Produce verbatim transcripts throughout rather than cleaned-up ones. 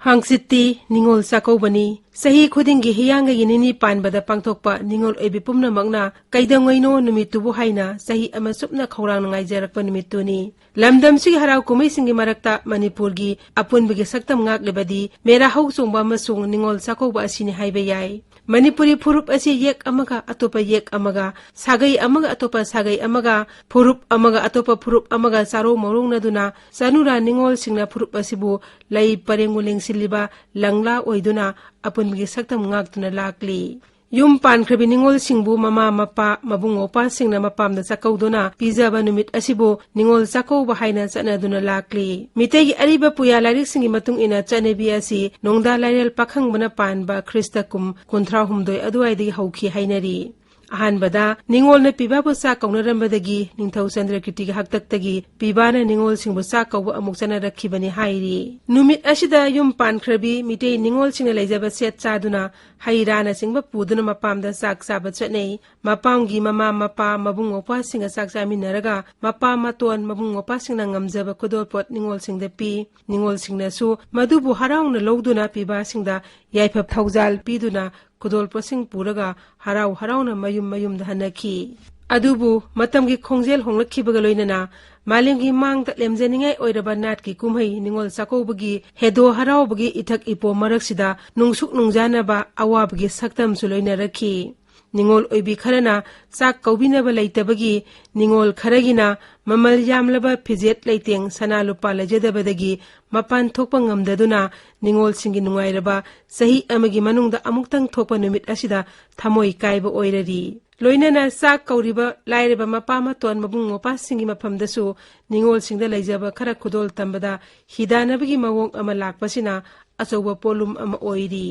ꯍꯥꯡꯆꯤꯠꯇꯤ ꯅꯤꯉꯣꯜ ꯆꯥꯛꯀꯧꯕꯅꯤ꯫ ꯆꯍꯤ ꯈꯨꯗꯤꯡꯒꯤ ꯍꯤꯌꯥꯡꯒꯩꯒꯤ ꯅꯤꯅꯤ ꯄꯥꯟꯕꯗ ꯄꯥꯡꯊꯣꯛꯄ ꯅꯤꯉꯣꯜ ꯑꯣꯏꯕꯤ ꯄꯨꯝꯅꯃꯛꯅ ꯀꯩꯗꯧꯉꯩꯅꯣ ꯅꯨꯃꯤꯠꯇꯨꯕꯨ ꯍꯥꯏꯅ ꯆꯍꯤ ꯑꯃ ꯆꯨꯞꯅ ꯈꯧꯔꯥꯡꯅ ꯉꯥꯏꯖꯔꯛꯄ ꯅꯨꯃꯤꯠꯇꯨꯅꯤ꯫ ꯂꯝꯗꯝꯁꯤꯒꯤ ꯍꯔꯥꯎ ꯀꯨꯝꯍꯩꯁꯤꯡꯒꯤ ꯃꯔꯛꯇ ꯃꯅꯤꯄꯨꯔꯒꯤ ꯑꯄꯨꯟꯕꯒꯤ ꯁꯛꯇꯝ ꯉꯥꯛꯂꯤꯕꯗꯤ ꯃꯦꯔꯥ ꯍꯧ ꯆꯣꯡꯕ ꯑꯃꯁꯨꯡ ꯅꯤꯉꯣꯜ ꯆꯥꯛꯀꯧꯕ ꯑꯁꯤꯅꯤ ꯍꯥꯏꯕ ꯌꯥꯏ꯫ ꯃꯅꯤꯄꯨꯔꯤ ꯐꯨꯔꯨꯞ ꯑꯁꯤ ꯌꯦꯛ ꯑꯃꯒ ꯑꯇꯣꯞꯄ ꯌꯦꯛ ꯑꯃꯒ, ꯁꯥꯒꯩ ꯑꯃꯒ ꯑꯇꯣꯞꯄ ꯁꯥꯒꯩ ꯑꯃꯒ, ꯐꯨꯔꯨꯞ ꯑꯃꯒ ꯑꯇꯣꯞꯄ ꯐꯨꯔꯨꯞ ꯑꯃꯒ ꯆꯥꯔꯧ ꯃꯧꯔꯧꯅꯗꯨꯅ ꯆꯅꯨꯔꯥ ꯅꯤꯉꯣꯜꯁꯤꯡꯅ ꯐꯨꯔꯨꯞ ꯑꯁꯤꯕꯨ ꯂꯩ ꯄꯔꯦꯡꯕꯨ ꯂꯦꯡꯁꯤꯜꯂꯤꯕ ꯂꯪꯂꯥ ꯑꯣꯏꯗꯨꯅ ꯑꯄꯨꯟꯕꯒꯤ ꯁꯛꯇꯝ ꯉꯥꯛꯇꯨꯅ ꯂꯥꯛꯂꯤ꯫ ꯌꯨꯝ ꯄꯥꯟꯈ꯭ꯔꯕꯤ ꯅꯤꯉꯣꯜꯁꯤꯡꯕꯨ ꯃꯃꯥ ꯃꯄꯥ, ꯃꯕꯨꯡ ꯃꯧꯄ꯭ꯋꯥꯁꯤꯡꯅ ꯃꯄꯥꯝꯗ ꯆꯥꯛꯀꯧꯗꯨꯅ ꯄꯤꯖꯕ ꯅꯨꯃꯤꯠ ꯑꯁꯤꯕꯨ ꯅꯤꯉꯣꯜ ꯆꯥꯛꯀꯧꯕ ꯍꯥꯏꯅ ꯆꯠꯅꯗꯨꯅ ꯂꯥꯛꯂꯤ꯫ ꯃꯤꯇꯩꯒꯤ ꯑꯔꯤꯕ ꯄꯨꯌꯥ ꯂꯥꯏꯔꯤꯛꯁꯤꯡꯒꯤ ꯃꯇꯨꯡ ꯏꯟꯅ ꯆꯠꯅꯕꯤ ꯑꯁꯤ ꯅꯣꯡꯗꯥ ꯂꯥꯏꯔꯦꯜ ꯄꯥꯈꯪꯕꯅ ꯄꯥꯟꯕ ꯈ꯭ꯔꯤꯁꯇ ꯀꯨꯝ ꯀꯨꯟꯊ꯭ꯔꯥ ꯍꯨꯝꯗꯣꯏ ꯑꯗꯨꯋꯥꯏꯗꯒꯤ ꯍꯧꯈꯤ ꯍꯥꯏꯅꯔꯤ꯫ ꯑꯍꯥꯟꯕꯗ ꯅꯤꯉꯣꯜꯅ ꯄꯤꯕꯥꯕꯨ ꯆꯥꯛ ꯀꯧꯅꯔꯝꯕꯗꯒꯤ ꯅꯤꯡꯊꯧ ꯆꯟꯗ꯭ꯔꯀꯤꯔꯇꯤꯒꯤ ꯍꯥꯛꯇꯛꯇꯒꯤ ꯄꯤꯕꯥꯅ ꯅꯤꯉꯣꯜꯁꯤꯡꯕꯨ ꯆꯥꯛ ꯀꯧꯕ ꯑꯃꯨꯛ ꯆꯠꯅꯔꯛꯈꯤꯕꯅꯤ ꯍꯥꯏꯔꯤ꯫ ꯅꯨꯃꯤꯠ ꯑꯁꯤꯗ ꯌꯨꯝ ꯄꯥꯟꯈ꯭ꯔꯕꯤ ꯃꯤꯇꯩ ꯅꯤꯉꯣꯜꯁꯤꯡꯅ ꯂꯩꯖꯕ ꯁꯦꯠ ꯆꯥꯗꯨꯅ ꯍꯩ ꯔꯥꯅꯆꯤꯡꯕ ꯄꯨꯗꯨꯅ ꯃꯄꯥꯝꯗ ꯆꯥꯛ ꯆꯥꯕ ꯆꯠꯅꯩ꯫ ꯃꯄꯥꯝꯒꯤ ꯃꯃꯥ ꯃꯄꯥ ꯃꯕꯨꯡ ꯃꯧꯄ꯭ꯋꯥꯁꯤꯡꯒ ꯆꯥꯛ ꯆꯥꯃꯤꯟꯅꯔꯒ ꯃꯄꯥ ꯃꯇꯣꯟ ꯃꯕꯨꯡ ꯃꯧꯄ꯭ꯋꯥꯁꯤꯡꯅ ꯉꯝꯖꯕ ꯈꯨꯗꯣꯜꯄꯣꯠ ꯅꯤꯉꯣꯜꯁꯤꯡꯗ ꯄꯤ꯫ ꯅꯤꯉꯣꯜꯁꯤꯡꯅꯁꯨ ꯃꯗꯨꯕꯨ ꯍꯔꯥꯎꯅ ꯂꯧꯗꯨꯅ ꯄꯤꯕꯥꯁꯤꯡꯗ ꯌꯥꯏꯐ ꯊꯧꯖꯥꯜ ꯄꯤꯗꯨꯅ ꯈꯨꯗꯣꯜꯄꯣꯠꯁꯤꯡ ꯄꯨꯔꯒ ꯍꯔꯥꯎ ꯍꯔꯥꯎꯅ ꯃꯌꯨꯝ ꯃꯌꯨꯝꯗ ꯍꯟꯅꯈꯤ꯫ ꯑꯗꯨꯕꯨ ꯃꯇꯝꯒꯤ ꯈꯣꯡꯖꯦꯜ ꯍꯣꯡꯂꯛꯈꯤꯕꯒ ꯂꯣꯏꯅꯅ ꯃꯥꯂꯦꯝꯒꯤ ꯃꯥꯡꯗ ꯂꯦꯝꯖꯅꯤꯡꯉꯥꯏ ꯑꯣꯏꯔꯕ ꯅꯥꯠꯀꯤ ꯀꯨꯝꯍꯩ ꯅꯤꯉꯣꯜ ꯆꯥꯛꯀꯧꯕꯒꯤ ꯍꯦꯗꯣ ꯍꯔꯥꯎꯕꯒꯤ ꯏꯊꯛ ꯏꯄꯣꯝ ꯃꯔꯛꯁꯤꯗ ꯅꯨꯡꯁꯨꯛ ꯅꯨꯡꯖꯥꯅꯕ ꯑꯋꯥꯕꯒꯤ ꯁꯛꯇꯝꯁꯨ ꯂꯣꯏꯅꯔꯛꯈꯤ꯫ ꯅꯤꯉꯣꯜ ꯑꯣꯏꯕꯤ ꯈꯔꯅ ꯆꯥꯛ ꯀꯧꯕꯤꯅꯕ ꯂꯩꯇꯕꯒꯤ, ꯅꯤꯉꯣꯜ ꯈꯔꯒꯤꯅ ꯃꯃꯜ ꯌꯥꯝꯂꯕ ꯐꯤꯖꯦꯠ ꯂꯩꯇꯦꯡ ꯁꯅꯥ ꯂꯨꯄꯥ ꯂꯩꯖꯗꯕꯗꯒꯤ ꯃꯄꯥꯟ ꯊꯣꯛꯄ ꯉꯝꯗꯗꯨꯅ ꯅꯤꯉꯣꯜꯁꯤꯡꯒꯤ ꯅꯨꯡꯉꯥꯏꯔꯕ ꯆꯍꯤ ꯑꯃꯒꯤ ꯃꯅꯨꯡꯗ ꯑꯃꯨꯛꯇꯪ ꯊꯣꯛꯄ ꯅꯨꯃꯤꯠ ꯑꯁꯤꯗ ꯊꯃꯣꯏ ꯀꯥꯏꯕ ꯑꯣꯏꯔꯔꯤ꯫ ꯂꯣꯏꯅꯅ ꯆꯥꯛ ꯀꯧꯔꯤꯕ ꯂꯥꯏꯔꯕ ꯃꯄꯥ ꯃꯇꯣꯟ ꯃꯕꯨꯡ ꯃꯧꯄ꯭ꯋꯥꯁꯤꯡꯒꯤ ꯃꯐꯝꯗꯁꯨ ꯅꯤꯉꯣꯜꯁꯤꯡꯗ ꯂꯩꯖꯕ ꯈꯔ ꯈꯨꯗꯣꯜ ꯇꯝꯕꯗ ꯍꯤꯗꯥꯟꯅꯕꯒꯤ ꯃꯑꯣꯡ ꯑꯃ ꯂꯥꯛꯄꯁꯤꯅ ꯑꯆꯧꯕ ꯄꯣꯠꯂꯨꯝ ꯑꯃ ꯑꯣꯏꯔꯤ꯫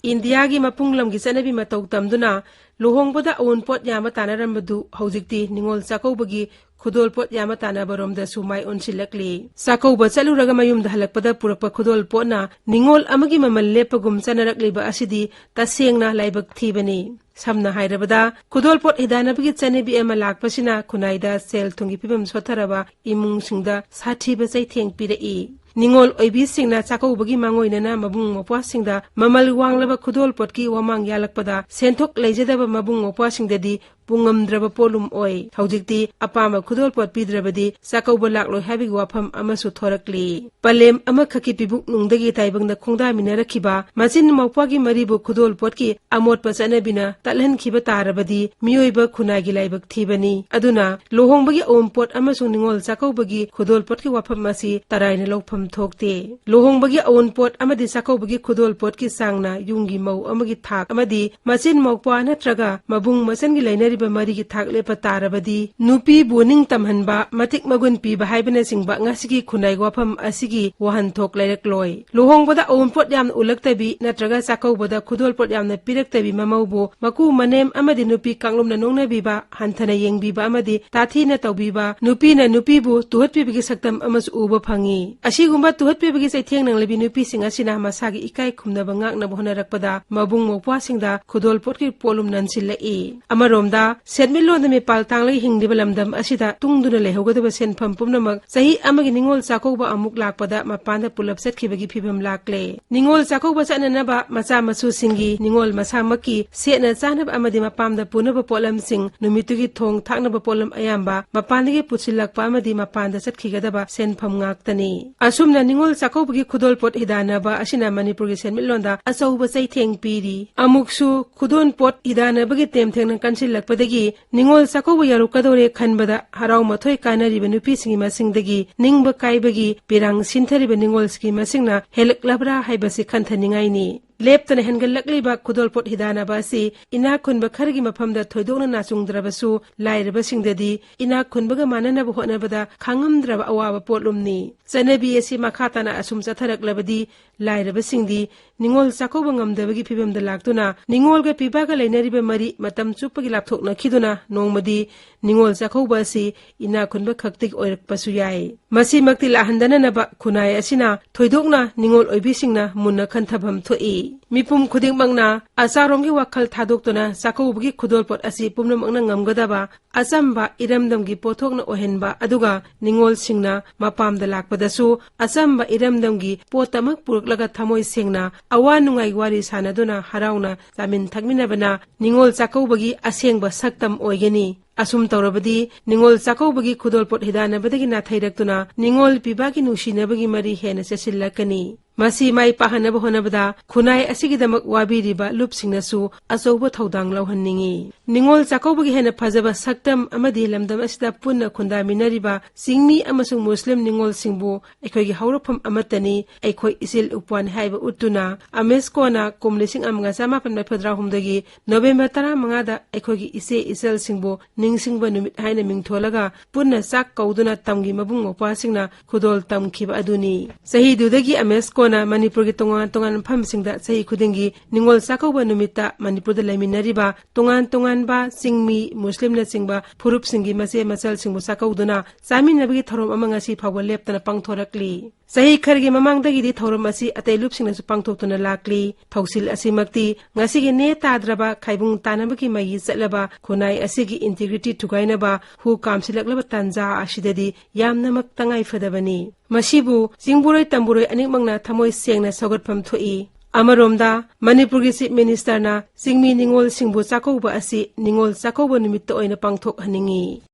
ꯏꯟꯗꯤꯌꯥꯒꯤ ꯃꯄꯨꯡ ꯂꯝꯒꯤ ꯆꯠꯅꯕꯤ ꯃꯇꯧ ꯇꯝꯗꯨꯅ ꯂꯨꯍꯣꯡꯕꯗ ꯑꯑꯣꯟꯄꯣꯠ ꯌꯥꯝꯕ ꯇꯥꯟꯅꯔꯝꯕꯗꯨ ꯍꯧꯖꯤꯛꯇꯤ ꯅꯤꯉꯣꯜ ꯆꯥꯛꯀꯧꯕꯒꯤ ꯈꯨꯗꯣꯜꯄꯣꯠ ꯌꯥꯝꯕ ꯇꯥꯟꯅꯕꯔꯣꯝꯗꯁꯨ ꯃꯥꯏ ꯑꯣꯟꯁꯤꯜꯂꯛꯂꯤ꯫ ꯆꯥꯛꯀꯧꯕ ꯆꯠꯂꯨꯔꯒ ꯃꯌꯨꯝꯗ ꯍꯜꯂꯛꯄꯗ ꯄꯨꯔꯛꯄ ꯈꯨꯗꯣꯜꯄꯣꯠꯅ ꯅꯤꯉꯣꯜ ꯑꯃꯒꯤ ꯃꯃꯜ ꯂꯦꯞꯄꯒꯨꯝ ꯆꯠꯅꯔꯛꯂꯤꯕ ꯑꯁꯤꯗꯤ ꯇꯁꯦꯡꯅ ꯂꯥꯏꯕꯛ ꯊꯤꯕꯅꯤ꯫ ꯁꯝꯅ ꯍꯥꯏꯔꯕꯗ, ꯈꯨꯗꯣꯜꯄꯣꯠ ꯍꯤꯗꯥꯟꯅꯕꯒꯤ ꯆꯠꯅꯕꯤ ꯑꯃ ꯂꯥꯛꯄꯁꯤꯅ ꯈꯨꯟꯅꯥꯏꯗ ꯁꯦꯜ ꯊꯨꯝꯒꯤ ꯐꯤꯕꯝ ꯁꯣꯠꯊꯔꯕ ꯏꯃꯨꯡꯁꯤꯡꯗ ꯁꯥꯊꯤꯕ ꯆꯩꯊꯦꯡ ꯄꯤꯔꯛꯏ꯫ ꯅꯤꯉꯣꯜ ꯑꯣꯏꯕꯤꯁꯤꯡꯅ ꯆꯥꯛꯀꯧꯕꯒꯤ ꯃꯥꯡꯑꯣꯏꯅꯅ ꯃꯕꯨꯡ ꯃꯧꯄ꯭ꯋꯥꯁꯤꯡꯗ ꯃꯃꯜ ꯋꯥꯡꯂꯕ ꯈꯨꯗꯣꯜ ꯄꯣꯠꯀꯤ ꯋꯥꯃꯥꯡ ꯌꯥꯜꯂꯛꯄꯗ ꯁꯦꯟꯊꯣꯛ ꯂꯩꯖꯗꯕ ꯃꯕꯨꯡ ꯃꯧꯄ꯭ꯋꯥꯁꯤꯡꯗꯗꯤ ꯄꯨꯡꯉꯝꯗ꯭ꯔꯕ ꯄꯣꯠꯂꯨꯝ ꯑꯣꯏ꯫ ꯍꯧꯖꯤꯛꯇꯤ ꯑꯄꯥꯝꯕ ꯈꯨꯗꯣꯜ ꯄꯣꯠ ꯄꯤꯗ꯭ꯔꯕꯗꯤ ꯆꯥꯛꯀꯧꯕ ꯂꯥꯛꯂꯣꯏ ꯍꯥꯏꯕꯒꯤ ꯋꯥꯐꯝ ꯑꯃꯁꯨ ꯊꯣꯔꯛꯂꯤ꯫ ꯄꯂꯦꯝ ꯑꯃꯈꯛꯀꯤ ꯄꯤꯕꯨꯛ ꯅꯨꯡꯗꯒꯤ ꯇꯥꯏꯕꯪꯗ ꯈꯣꯡꯗꯥꯃꯤꯟꯅꯔꯛꯈꯤꯕ ꯃꯆꯤꯟ ꯃꯧꯄ꯭ꯋꯥꯒꯤ ꯃꯔꯤꯕꯨ ꯈꯨꯗꯣꯜ ꯄꯣꯠꯀꯤ ꯑꯃꯣꯠꯄ ꯆꯠꯅꯕꯤꯅ ꯇꯠꯍꯟꯈꯤꯕ ꯇꯥꯔꯕꯗꯤ ꯃꯤꯑꯣꯏꯕ ꯈꯨꯟꯅꯥꯏꯒꯤ ꯂꯥꯏꯕꯛ ꯊꯤꯕꯅꯤ꯫ ꯑꯗꯨꯅ ꯂꯨꯍꯣꯡꯕꯒꯤ ꯑꯋꯨꯟꯄꯣꯠ ꯑꯃꯁꯨꯡ ꯅꯤꯉꯣꯜ ꯆꯥꯛꯀꯧꯕꯒꯤ ꯈꯨꯗꯣꯜ ꯄꯣꯠꯀꯤ ꯋꯥꯐꯝ ꯑꯁꯤ ꯇꯔꯥꯏꯅ ꯂꯧꯐꯝ ꯊꯣꯛꯇꯦ꯫ ꯂꯨꯍꯣꯡꯕꯒꯤ ꯑꯋꯨꯟꯄꯣꯠ ꯑꯃꯗꯤ ꯆꯥꯛꯀꯧꯕꯒꯤ ꯈꯨꯗꯣꯜ ꯄꯣꯠꯀꯤ ꯆꯥꯡꯅ ꯌꯨꯝꯒꯤ ꯃꯧ ꯑꯃꯒꯤ ꯊꯥꯛ ꯑꯃꯗꯤ ꯃꯆꯤꯟ ꯃꯧꯄ꯭ꯋꯥ ꯅꯠꯇ꯭ꯔꯒ ꯃꯕꯨꯡ ꯃꯆꯟꯒꯤ ꯂꯩꯅꯔꯤꯕ ꯃꯔꯤꯒꯤ ꯊꯥꯛ ꯂꯦꯞꯄ ꯇꯥꯔꯕꯗꯤ ꯅꯨꯄꯤꯕꯨ ꯅꯤꯡꯇꯝꯍꯟꯕ, ꯃꯇꯤꯛ ꯃꯒꯨꯟ ꯄꯤꯕ ꯍꯥꯏꯕꯅꯆꯤꯡꯕ ꯉꯁꯤꯒꯤ ꯈꯨꯟꯅꯥꯏꯒꯤ ꯋꯥꯐꯝ ꯑꯁꯤꯒꯤ ꯋꯥꯍꯟꯊꯣꯛ ꯂꯩꯔꯛꯂꯣꯏ꯫ ꯂꯨꯍꯣꯡꯕꯗ ꯑꯋꯨꯟꯄꯣꯠ ꯌꯥꯝꯅ ꯎꯠꯂꯛꯇꯕꯤ ꯅꯠꯇ꯭ꯔꯒ ꯆꯥꯛꯀꯧꯕꯗ ꯈꯨꯗꯣꯜ ꯄꯣꯠ ꯌꯥꯝꯅ ꯄꯤꯔꯛꯇꯕꯤ ꯃꯃꯧꯕꯨ ꯃꯀꯨ ꯃꯅꯦꯝ ꯑꯃꯗꯤ ꯅꯨꯄꯤ ꯀꯥꯡꯂꯨꯞꯅ ꯅꯣꯛꯅꯕꯤꯕ, ꯍꯟꯊꯅ ꯌꯦꯡꯕꯤꯕ ꯑꯃꯗꯤ ꯇꯥꯊꯤꯅ ꯇꯧꯕꯤꯕ, ꯅꯨꯄꯤꯅ ꯅꯨꯄꯤꯕꯨ ꯇꯨꯍꯠꯄꯤꯕꯒꯤ ꯁꯛꯇꯝ ꯑꯃꯁꯨ ꯎꯕ ꯐꯪꯏ꯫ ꯑꯁꯤꯒꯨꯝꯕ ꯇꯨꯍꯠꯄꯤꯕꯒꯤ ꯆꯩꯊꯦꯡ ꯅꯪꯂꯕꯤ ꯅꯨꯄꯤꯁꯤꯡ ꯑꯁꯤꯅ ꯃꯁꯥꯒꯤ ꯏꯀꯥꯏ ꯈꯨꯝꯅꯕ ꯉꯥꯛꯅꯕ ꯍꯣꯠꯅꯔꯛꯄꯗ ꯃꯕꯨꯡ ꯃꯧꯄ꯭ꯋꯥꯁꯤꯡꯗ ꯈꯨꯗꯣꯜ ꯄꯣꯠꯀꯤ ꯄꯣꯠꯂꯨꯝ ꯅꯟꯁꯤꯜꯂꯛꯏ꯫ ꯑꯃꯔꯣꯝꯗ ꯁꯦꯟꯃꯤꯠꯂꯣꯟꯗ ꯃꯤꯄꯥꯜ ꯇꯥꯡꯂꯒ ꯍꯤꯡꯂꯤꯕ ꯂꯝꯗꯝ ꯑꯁꯤꯗ ꯇꯨꯡꯗꯨꯅ ꯂꯩꯍꯧꯒꯗꯕ ꯁꯦꯟꯐꯝ ꯄꯨꯝꯅꯃꯛ ꯆꯍꯤ ꯑꯃꯒꯤ ꯅꯤꯉꯣꯜ ꯆꯥꯛꯀꯧꯕ ꯑꯃꯨꯛ ꯂꯥꯛꯄꯗ ꯃꯄꯥꯟꯗ ꯄꯨꯂꯞ ꯆꯠꯈꯤꯕꯒꯤ ꯐꯤꯕꯝ ꯂꯥꯛꯂꯦ꯫ ꯅꯤꯉꯣꯜ ꯆꯥꯛꯀꯧꯕ ꯆꯠꯅꯅꯕ ꯃꯆꯥ ꯃꯁꯨꯁꯤꯡꯒꯤ ꯅꯤꯉꯣꯜ ꯃꯁꯥꯃꯛꯀꯤ ꯁꯦꯠꯅ ꯆꯥꯅꯕ ꯑꯃꯗꯤ ꯃꯄꯥꯝꯗ ꯄꯨꯅꯕ ꯄꯣꯠꯂꯝꯁꯤꯡ, ꯅꯨꯃꯤꯠꯇꯨꯒꯤ ꯊꯣꯡ ꯊꯥꯛꯅꯕ ꯄꯣꯠꯂꯝ ꯑꯌꯥꯝꯕ ꯃꯄꯥꯟꯗꯒꯤ ꯄꯨꯁꯤꯜꯂꯛꯄ ꯑꯃꯗꯤ ꯃꯄꯥꯟꯗ ꯆꯠꯈꯤꯒꯗꯕ ꯁꯦꯟꯐꯝ ꯉꯥꯛꯇꯅꯤ꯫ ꯑꯁꯨꯝꯅ ꯅꯤꯉꯣꯜ ꯆꯥꯛꯀꯧꯕꯒꯤ ꯈꯨꯗꯣꯜ ꯄꯣꯠ ꯍꯤꯗꯥꯟꯅꯕ ꯑꯁꯤꯅ ꯃꯅꯤꯄꯨꯔꯒꯤ ꯁꯦꯟꯃꯤꯠꯂꯣꯟꯗ ꯑꯆꯧꯕ ꯆꯩꯊꯦꯡ ꯄꯤꯔꯤ꯫ ꯑꯃꯨꯛꯁꯨ ꯈꯨꯗꯣꯜ ꯄꯣꯠ ꯍꯤꯗꯥꯟꯅꯕꯒꯤ ꯇꯦꯝꯊꯦꯡꯅ ꯀꯟꯁꯤꯜꯂꯛꯄꯗꯒꯤ ꯅꯤꯉꯣꯜ ꯆꯥꯛꯀꯧꯕ ꯌꯧꯔꯛꯀꯗꯧꯔꯦ ꯈꯟꯕꯗ ꯍꯔꯥꯎ ꯃꯊꯣꯏ ꯀꯥꯅꯔꯤꯕ ꯅꯨꯄꯤꯁꯤꯡꯒꯤ ꯃꯁꯤꯡꯗꯒꯤ ꯅꯤꯡꯕ ꯀꯥꯏꯕꯒꯤ ꯄꯤꯔꯥꯡ ꯁꯤꯟꯊꯔꯤꯕ ꯅꯤꯉꯣꯜꯁꯤꯡꯒꯤ ꯃꯁꯤꯡꯅ ꯍꯦꯜꯂꯛꯂꯕ꯭ꯔꯥ ꯍꯥꯏꯕꯁꯤ ꯈꯟꯊꯅꯤꯡꯉꯥꯏꯅꯤ꯫ ꯂꯦꯞꯇꯅ ꯍꯦꯟꯒꯠꯂꯛꯂꯤꯕ ꯈꯨꯗꯣꯜꯄꯣꯠ ꯍꯤꯗꯥꯟꯅꯕ ꯑꯁꯤ ꯏꯅꯥꯛ ꯈꯨꯟꯕ ꯈꯔꯒꯤ ꯃꯐꯝꯗ ꯊꯣꯏꯗꯣꯛꯅ ꯅꯥꯆꯨꯡꯗ꯭ꯔꯕꯁꯨ, ꯂꯥꯏꯔꯕꯁꯤꯡꯗꯗꯤ ꯏꯅꯥꯛ ꯈꯨꯟꯕꯒ ꯃꯥꯟꯅꯅꯕ ꯍꯣꯠꯅꯕꯗ ꯈꯥꯡꯉꯝꯗ꯭ꯔꯕ ꯑꯋꯥꯕ ꯄꯣꯠꯂꯨꯝꯅꯤ꯫ ꯆꯠꯅꯕꯤ ꯑꯁꯤ ꯃꯈꯥ ꯇꯥꯅ ꯑꯁꯨꯝ ꯆꯠꯊꯔꯛꯂꯕꯗꯤ ꯂꯥꯏꯔꯕꯁꯤꯡꯗꯤ ꯅꯤꯉꯣꯜ ꯆꯥꯛꯀꯧꯕ ꯉꯝꯗꯕꯒꯤ ꯐꯤꯕꯝꯗ ꯂꯥꯛꯇꯨꯅ ꯅꯤꯉꯣꯜꯒ ꯄꯤꯕꯥꯒ ꯂꯩꯅꯔꯤꯕ ꯃꯔꯤ ꯃꯇꯝ ꯆꯨꯞꯄꯒꯤ ꯂꯥꯞꯊꯣꯛꯅꯈꯤꯗꯨꯅ ꯅꯣꯡꯃꯗꯤ ꯅꯤꯉꯣꯜ ꯆꯥꯛꯀꯧꯕ ꯑꯁꯤ ꯏꯅꯥꯛ ꯈꯨꯟꯕ ꯈꯛꯇꯒꯤ ꯑꯣꯏꯔꯛꯄꯁꯨ ꯌꯥꯏ꯫ ꯃꯁꯤꯃꯛꯇꯤ ꯂꯥꯛꯍꯟꯗꯅꯅꯕ ꯈꯨꯟꯅꯥꯏ ꯑꯁꯤꯅ ꯊꯣꯏꯗꯣꯛꯅ ꯅꯤꯉꯣꯜ ꯑꯣꯏꯕꯤꯁꯤꯡꯅ ꯃꯨꯟꯅ ꯈꯟꯊꯐꯝ ꯊꯣꯛꯏ꯫ ꯃꯤꯄꯨꯝ ꯈꯨꯗꯤꯡꯃꯛꯅ ꯑꯆꯥꯔꯣꯝꯒꯤ ꯋꯥꯈꯜ ꯊꯥꯗꯣꯛꯇꯨꯅ ꯆꯥꯛꯀꯧꯕꯒꯤ ꯈꯨꯗꯣꯜꯄꯣꯠ ꯑꯁꯤ ꯄꯨꯝꯅꯃꯛꯅ ꯉꯝꯒꯗꯕ ꯑꯆꯝꯕ ꯏꯔꯝꯗꯝꯒꯤ ꯄꯣꯠꯊꯣꯛꯅ ꯑꯣꯏꯍꯟꯕ, ꯑꯗꯨꯒ ꯅꯤꯉꯣꯜꯁꯤꯡꯅ ꯃꯄꯥꯝꯗ ꯂꯥꯛꯄꯗꯁꯨ ꯑꯆꯝꯕ ꯏꯔꯝꯗꯝꯒꯤ ꯄꯣꯠꯇꯃꯛ ꯄꯨꯔꯛꯂꯒ ꯊꯃꯣꯏ ꯁꯦꯡꯅ ꯑꯋꯥ ꯅꯨꯡꯉꯥꯏ ꯋꯥꯔꯤ ꯁꯥꯅꯗꯨꯅ ꯍꯔꯥꯎꯅ ꯆꯥꯃꯤꯟ ꯊꯛꯃꯤꯟꯅꯕꯅ ꯅꯤꯉꯣꯜ ꯆꯥꯛꯀꯧꯕꯒꯤ ꯑꯁꯦꯡꯕ ꯁꯛꯇꯝ ꯑꯣꯏꯒꯅꯤ꯫ ꯑꯁꯨꯝ ꯇꯧꯔꯕꯗꯤ ꯅꯤꯉꯣꯜ ꯆꯥꯛꯀꯧꯕꯒꯤ ꯈꯨꯗꯣꯜꯄꯣꯠ ꯍꯤꯗꯥꯟꯅꯕꯗꯒꯤ ꯅꯥꯊꯩꯔꯛꯇꯨꯅ ꯅꯤꯉꯣꯜ ꯄꯤꯕꯥꯒꯤ ꯅꯨꯡꯁꯤꯅꯕꯒꯤ ꯃꯔꯤ ꯍꯦꯟꯅ ꯆꯦꯠꯁꯤꯜꯂꯛꯀꯅꯤ꯫ ꯃꯁꯤ ꯃꯥꯏ ꯄꯥꯛꯍꯟꯅꯕ ꯍꯣꯠꯅꯕꯗ ꯈꯨꯟꯅꯥꯏ ꯑꯁꯤꯒꯤꯗꯃꯛ ꯋꯥꯕꯤꯔꯤꯕ ꯂꯨꯞꯁꯤꯡꯅꯁꯨ ꯑꯆꯧꯕ ꯊꯧꯗꯥꯡ ꯂꯧꯍꯟꯅꯤꯡꯏ꯫ ꯅꯤꯉꯣꯜ ꯆꯥꯛꯀꯧꯕꯒꯤ ꯍꯦꯟꯅ ꯐꯖꯕ ꯁꯛꯇꯝ ꯑꯃꯗꯤ ꯂꯝꯗꯝ ꯑꯁꯤꯗ ꯄꯨꯟꯅ ꯈꯨꯟꯗꯥꯃꯤꯟꯅꯔꯤꯕ ꯆꯤꯡꯃꯤ ꯑꯃꯁꯨꯡ ꯃꯨꯁꯂꯤꯝ ꯅꯤꯉꯣꯜꯁꯤꯡꯕꯨ ꯑꯩꯈꯣꯏꯒꯤ ꯍꯧꯔꯛꯐꯝ ꯑꯃꯠꯇꯅꯤ, ꯑꯩꯈꯣꯏ ꯏꯆꯤꯜ ꯎꯄ꯭ꯋꯥꯅꯤ ꯍꯥꯏꯕ ꯎꯠꯇꯨꯅ ꯑꯃꯦꯁꯀꯣꯅ ꯀꯨꯝ ꯂꯤꯁꯤꯡ ꯑꯃꯒ ꯆꯃꯥꯄꯟ ꯃꯔꯤꯐꯨꯇꯔꯥꯍꯨꯝꯗꯣꯏꯒꯤ ꯅꯣꯕꯦꯝꯕꯔ ꯇꯔꯥꯃꯉꯥꯗ ꯑꯩꯈꯣꯏꯒꯤ ꯏꯆꯦ ꯏꯆꯜꯁꯤꯡꯕꯨ ꯅꯤꯡꯁꯤꯡꯕ ꯅꯨꯃꯤꯠ ꯍꯥꯏꯅ ꯃꯤꯡꯊꯣꯜꯂꯒ ꯄꯨꯟꯅ ꯆꯥꯛ ꯀꯧꯗꯨꯅ ꯇꯝꯒꯤ ꯃꯕꯨꯡ ꯃꯧꯄ꯭ꯋꯥꯁꯤꯡꯅ ꯈꯨꯗꯣꯜ ꯇꯝꯈꯤꯕ ꯑꯗꯨꯅꯤ꯫ ꯆꯍꯤꯗꯨꯗꯒꯤ ꯑꯃꯦꯁꯀꯣꯅ ꯃꯅꯤꯄꯨꯔꯒꯤ ꯇꯣꯉꯥꯟ ꯇꯣꯉꯥꯟꯕ ꯃꯐꯝꯁꯤꯡꯗ ꯆꯍꯤ ꯈꯨꯗꯤꯡꯒꯤ ꯅꯤꯉꯣꯜ ꯆꯥꯛꯀꯧꯕ ꯅꯨꯃꯤꯠꯇ ꯃꯅꯤꯄꯨꯔꯗ ꯂꯩꯃꯤꯟꯅꯔꯤꯕ ꯇꯣꯉꯥꯟ ꯇꯣꯉꯥꯟꯕ ꯆꯤꯡꯃꯤ, ꯃꯨꯁꯂꯤꯝꯅꯆꯤꯡꯕ ꯐꯨꯔꯨꯞꯁꯤꯡꯒꯤ ꯃꯆꯦ ꯃꯆꯜꯁꯤꯡꯕꯨ ꯆꯥꯛꯀꯧꯗꯨꯅ ꯆꯥꯃꯤꯟꯅꯕꯒꯤ ꯊꯧꯔꯝ ꯑꯃ ꯉꯁꯤ ꯐꯥꯎꯕ ꯂꯦꯞꯇꯅ ꯄꯥꯡꯊꯣꯔꯛꯂꯤ꯫ ꯆꯍꯤ ꯈꯔꯒꯤ ꯃꯃꯥꯡꯗꯒꯤꯗꯤ ꯊꯧꯔꯝ ꯑꯁꯤ ꯑꯇꯩ ꯂꯨꯞꯁꯤꯡꯅꯁꯨ ꯄꯥꯡꯊꯣꯛꯇꯨꯅ ꯂꯥꯛꯂꯤ꯫ ꯊꯧꯁꯤꯜ ꯑꯁꯤꯃꯛꯇꯤ ꯉꯁꯤꯒꯤ ꯅꯦ ꯇꯥꯗ꯭ꯔꯕ ꯈꯥꯏꯕꯨꯡ ꯇꯥꯅꯕꯒꯤ ꯃꯩ ꯆꯠꯂꯕ ꯈꯨꯟꯅꯥꯏ ꯑꯁꯤꯒꯤ integrity ꯊꯨꯒꯥꯏꯅꯕ ꯍꯨ ꯀꯥꯝꯁꯤꯜꯂꯛꯂꯕ ꯇꯥꯟꯖꯥ ꯑꯁꯤꯗꯗꯤ ꯌꯥꯝꯅꯃꯛ ꯇꯉꯥꯏ ꯐꯗꯕꯅꯤ꯫ ꯃꯁꯤꯕꯨ ꯆꯤꯡꯕꯨꯔꯣꯏ ꯇꯝꯕꯨꯔꯣꯏ ꯑꯅꯤꯃꯛꯅ ꯊꯃꯣꯏ ꯁꯦꯡꯅ ꯁꯧꯒꯠꯐꯝ ꯊꯣꯛꯏ꯫ ꯑꯃꯔꯣꯝꯗ ꯃꯅꯤꯄꯨꯔꯒꯤ Chief Ministerꯅ ꯆꯤꯡꯃꯤ ꯅꯤꯉꯣꯜꯁꯤꯡꯕꯨ ꯆꯥꯛꯀꯧꯕ ꯑꯁꯤ ꯅꯤꯉꯣꯜ ꯆꯥꯛꯀꯧꯕ ꯅꯨꯃꯤꯠꯇ ꯑꯣꯏꯅ ꯄꯥꯡꯊꯣꯛꯍꯟꯅꯤꯡꯏ꯫